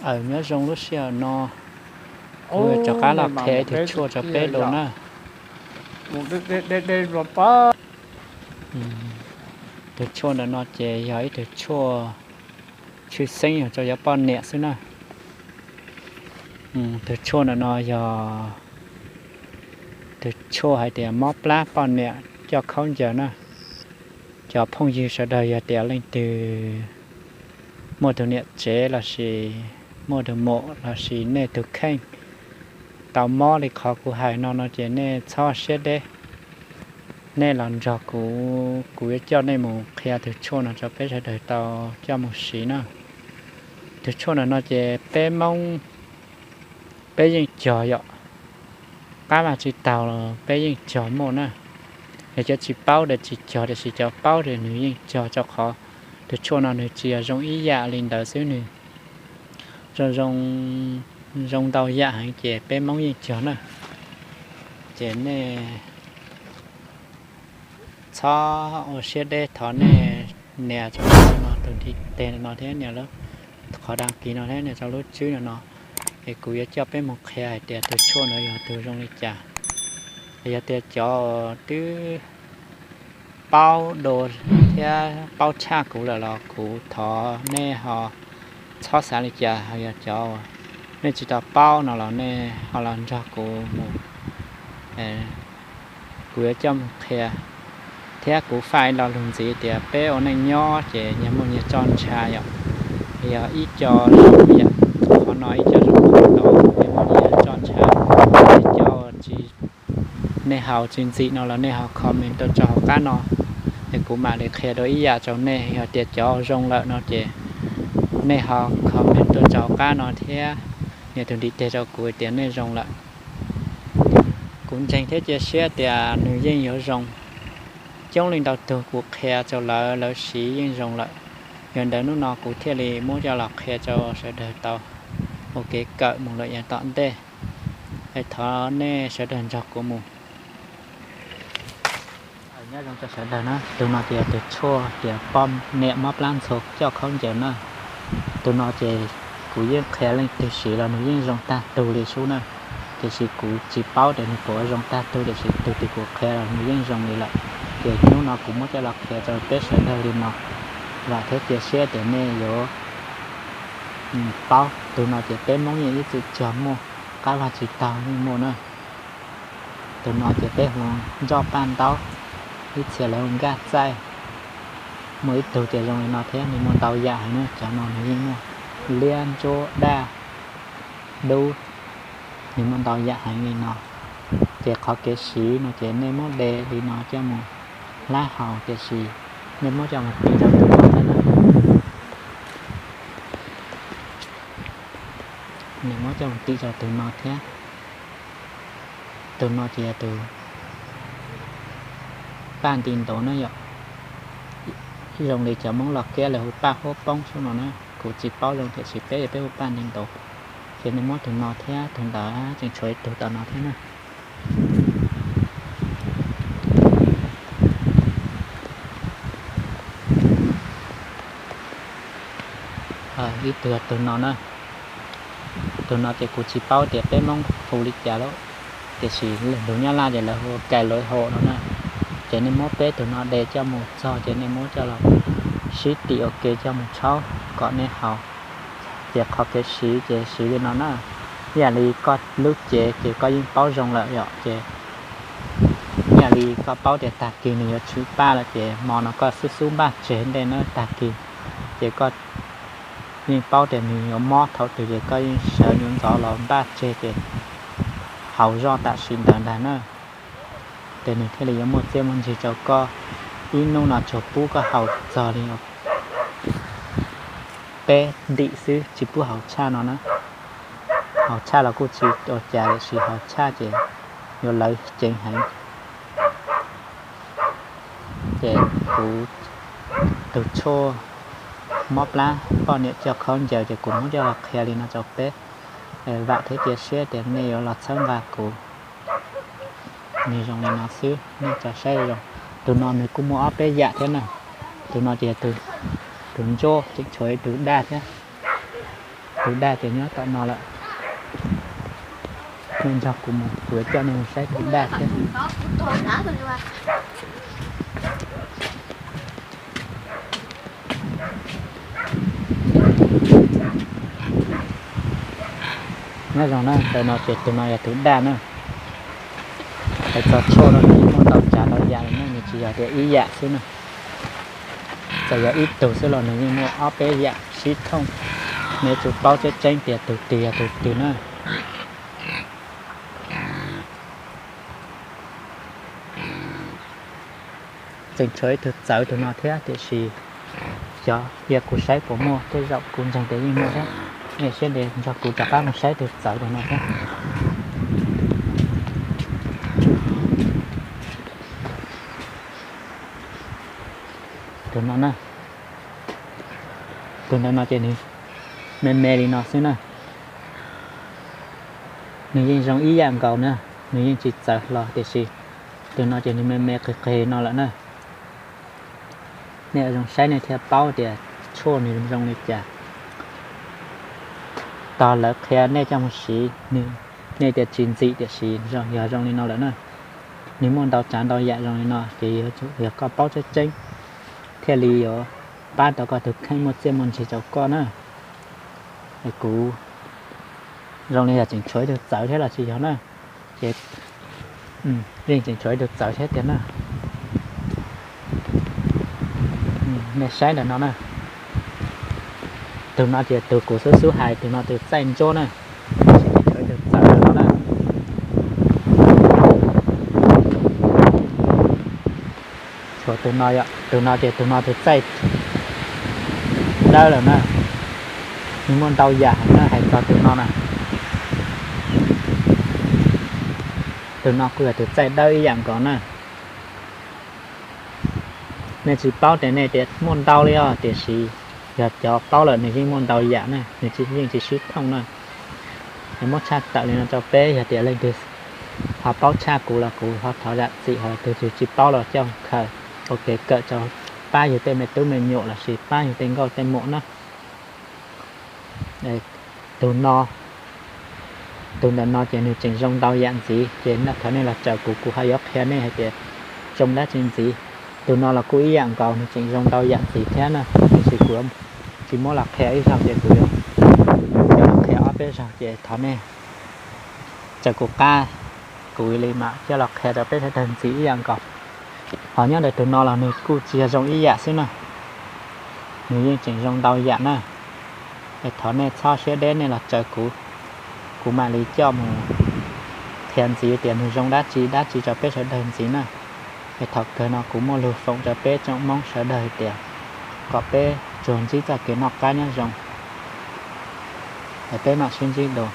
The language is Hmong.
Aws, nyob zoo lub sij hawm no, kuv rov qab los qhia ib tug tshuaj rau peb dua na. Tus tshuaj ntawm no ces yog ib tug tshuaj tshwj xeeb yog rau cov poj niam xwb na. Tus tshuaj ntawm no yog tus tshuaj hais tias mob plab poj niam coj khaub ncaws na. Cov phooj ywg sawv daws yog tias leej twg muaj tus niam tsev lossis muaj tus muam lossis nej tus kheej tau mob li qhov kuv hais no no ces nej txhob siab deb. Nej los nrog kuv, kuv yuav coj nej mus qhia tus tshuaj no rau peb sawv daws tau coj mus siv na. Tus tshuaj ntawm no ces peb Hmoob peb yeej cog yom. Qab vaj tsis taug los peb yeej cog muaj na. Yog cov tsis paub ces tsis cog, tiam sis cov paub ces nws yeej cog, rau qhov tus tshuaj no nws tsis yog zoo ib yam li ntawd xwb, nws zoo zoo, zoo ntau yam heev ces peb Hmoob yeej cog na. Ces nej txhob ua siab deb, thov nej nias rau no tus ntiv tes no thiab nias lub qhov đăng ký no thiab nias rau lub tswb no no, es kuv yuav coj peb mus qhia hais tias tus tshuaj no yog tus zoo li cas. Yog tias cov twb paub dua thiab paub tshaj kuv lawm los kuv thov nej ho txhob xav li cas. Yog cov nej tsis tau paub no los nej ho los nrog kuv mus, kuv yuav coj mus qhia. Thiab kuv faj ib lo lus ntxiv tias peb ua neej nyob ces nyias muaj nyias txoj ntsha yom. Yog ib co zoo yam qhov no, ib co zoo qhov tod, peb muaj nyias txoj ntsha. Cov tsis, nej haus tsis ntxim no los nej ho comment tuaj rau hauv qab no, es kuv mam li qhia dua ib yam rau nej. Yog tias cov zoo lawm no ces nej ho comment tuaj rau hauv qab no thiab nias tus ntiv tes rau kuv tias nej zoo lawm. Kuv ntseeg thiab cia siab tias nws yeej yuav zoo. Coob leej ntau tug kuv qhia rau lawv, lawv siv yeej zoo lawm. Yog ntawd hnub no kuv thiaj li muab coj los qhia rau sawv daws tau ua kev kawm mus lawm yav tom ntej. Es thov nej sawv daws nrog kuv mus. Nyob zoo rau sawv daws na, tus no ces tus tshuaj tias poj niam mob plab ntxhua coj khaub ncaws na. Tus no ces kuv yeej qhia leej twg siv los nws yeej zoo tag tug li sub na. Tiam sis kuv tsis paub tias nws puas zoo tag tug, tiam sis tus twg kuv qhia los nws yeej zoo li lawm. Ces hnub no kuv muab coj los qhia rau peb sawv daws li no. Vam thiab cia siab tias nej yuav paub. Tus no ces peb Hmoob yeej ib txwm cog muaj, qab vaj tsis taug yeej muaj na. Tus no ces peb hu nroj paj ntaub, ib txhia lawv hu nkaj txaij. Muaj ib tug ces zoo li no thiab, nws muaj ntau yam heev na. Cov no nws yeej muaj liab, ntsuab, daj, dub, nws muaj ntau yam heev li no. Ces qhov kev siv no ces nej muab de li no coj mus hlab haus, tiam sis nej muab coj mus tim rau tus no thiab na. Nws muab coj mus tim rau tus no thiab. Tus no ces yog tus paj nti ntaus na yom. Zoo li cov Hmoob Los Kiab lawv hu paj huab poob sub no na. Kuv tsis paub zoo tiam sis peb peb hu paj nti ntaus. Ces nej muab tus no thiab tus ntawd, tseem tshuav ib tug tom no thiab na. Ib tug tus no na. Tus no ces kuv tsis paub tias peb Hmoob hu li cas lawm, tiam sis lus Nyab Laj ces lawv hu cais lawv haum no na. Ces nej muab peb tus no de coj mus txog ces nej muab coj los sib tim ua ke coj mus tshaub kom nej haus. Ces qhov kev siv ces siv li no na. Ib yam li koj lub cev ces koj yeej paub zoo lawm yom, ces ib yam li koj paub tias tag kis nws yuav tshwm paj lawm ces hmo no koj xub xub npaj tseg ntej na tag kis, ces koj yeej paub tias nws yuav mob thaum twg ces koj yeej sawv ntxov los npaj tseg ces haus zoj tam sim ntawd ntag na. Ces nws thiaj li yuav muaj txiaj muaj ntsig rau koj. Ib hnub no tsuas pub koj haus txog li peb ntim xwb, tsis pub haus tshaj no na. Haus tshaj los kuj tsis ua cas, tiam sis haus tshaj ces yuav lawv ceev heev. Ces kuv tus tshuaj mob plab poj niam coj khaub ncaws ces kuv muab coj los qhia li no rau peb. Vam thiab cia siab tias nej yuav los txhawb nqa kuv. Nws zoo li no xwb, nej tso saib zoo. Tus no nws kuj muaj ob peb yam thiab na. Tus no ces tus ntsuab, tseem tshuav ib tug daj thiab. Tus daj ces nyob tom no lawm. Nej nrog kuv mus, kuv yuav coj nej mus saib tus daj thiab. Nyob zoo na, ntawm no ces tus no yog tus daj na. Hais txog tshuaj no nws yeej muaj ntau tsav ntau yam li na, nws tsis yog tias ib yam xwb na. Txawm yog ib tug xwb los nws yeej muaj ob peb yam sib thooj. Nej tsum paub tseeb tseeb tias tus twg yog tus twg na. Tseem tshuav ib tug txawv tus no thiab, tiam sis xyov cia kuv saib puas muaj, tej zaum kuv ntseeg tias yeej muaj thiab. Nej siab ntev nrog kuv rov qab mus saib tus txawv tus no thiab. Tus no na, tus ntawm no ces nws me me li no xwb na. Nws yeej zoo ib yam nkaus na, nws yeej tsis txawv hlo, tiam sis tus no ces nws me me qis qis no lawm na. Nej ua zoo saib nej thiaj paub tias tshuaj nws zoo li cas. Tog lawv qhia nej coj mus siv, nej tias tsis ntxim, tiam sis yog zoo li no lawm na. Nws muaj ntau tsav ntau yam zoo li no ces yog koj paub tseeb tseeb thiaj li yuav pab tau koj tus kheej muaj txiaj muaj ntsig rau koj na. Kuv zoo li yog tseem tshuav ib tug txawv thiab los tsis yog na. Ces yeej tseem tshuav ib tug txawv thiab tiag na. Nej saib ntawm no na. Tus no ces tus kuv xub xub hais, tus no tus txaij ntsuab na. Tseem tshuav ib tug txawv no na. Tshuav tus no, tus no ces tus no tus txaij dawb lawm na. Nws muaj ntau yam heev na, hais txog tus no na. Tus no kuj yog tus txaij dawb ib yam nkaus na. Nej tsis paub tias nej tias muaj ntau li os, tiam sis yog cov paub lawm nws yeej muaj ntau yam na, nws yeej tsis sib thooj na. Es muab tshaj tawm li no rau peb, yog tias leej twg ho paub tshaj kuv los kuv ho thov zam txim, ho tus twg tsis paub los coj khaws ua kev kawm rau pab yus tej me tub me nyuam lossis pab yus tej nkauj tej muam na. Tus no, tus ntawm no ces nws tseem zoo ntau yam ntxiv, ces thov nej los caum kuv, kuv ho yuav qhia nej hais tias zoo dab tsi ntxiv. Tus no los kuj ib yam nkaus, nws tseem zoo ntau yam ntxiv thiab na, tiam sis kuv tsis muab los qhia ib zaug ces kuv yuav coj los qhia ob peb zaug, ces thov nej caum kuv qab, kuv li mam coj los qhia rau peb sawv daws ntxiv ib yam nkaus. Ho nyob ntawm tus no los nws kuj tsis yog zoo ib yam xwb na, nws yeej tseem zoo ntau yam na. Es thov nej txhob siab deb, nej los caum kuv, kuv mam li coj mus qhia ntxiv tias nws zoo dab tsi dab tsi rau peb sawv daws ntxiv na. Es thaum kawg no kuv muaj lus foom rau peb tsoom Hmoob sawv daws hais tias kom peb tsuas ntsib txoj kev noj qab nyob zoo, es peb mam sib ntsib dua.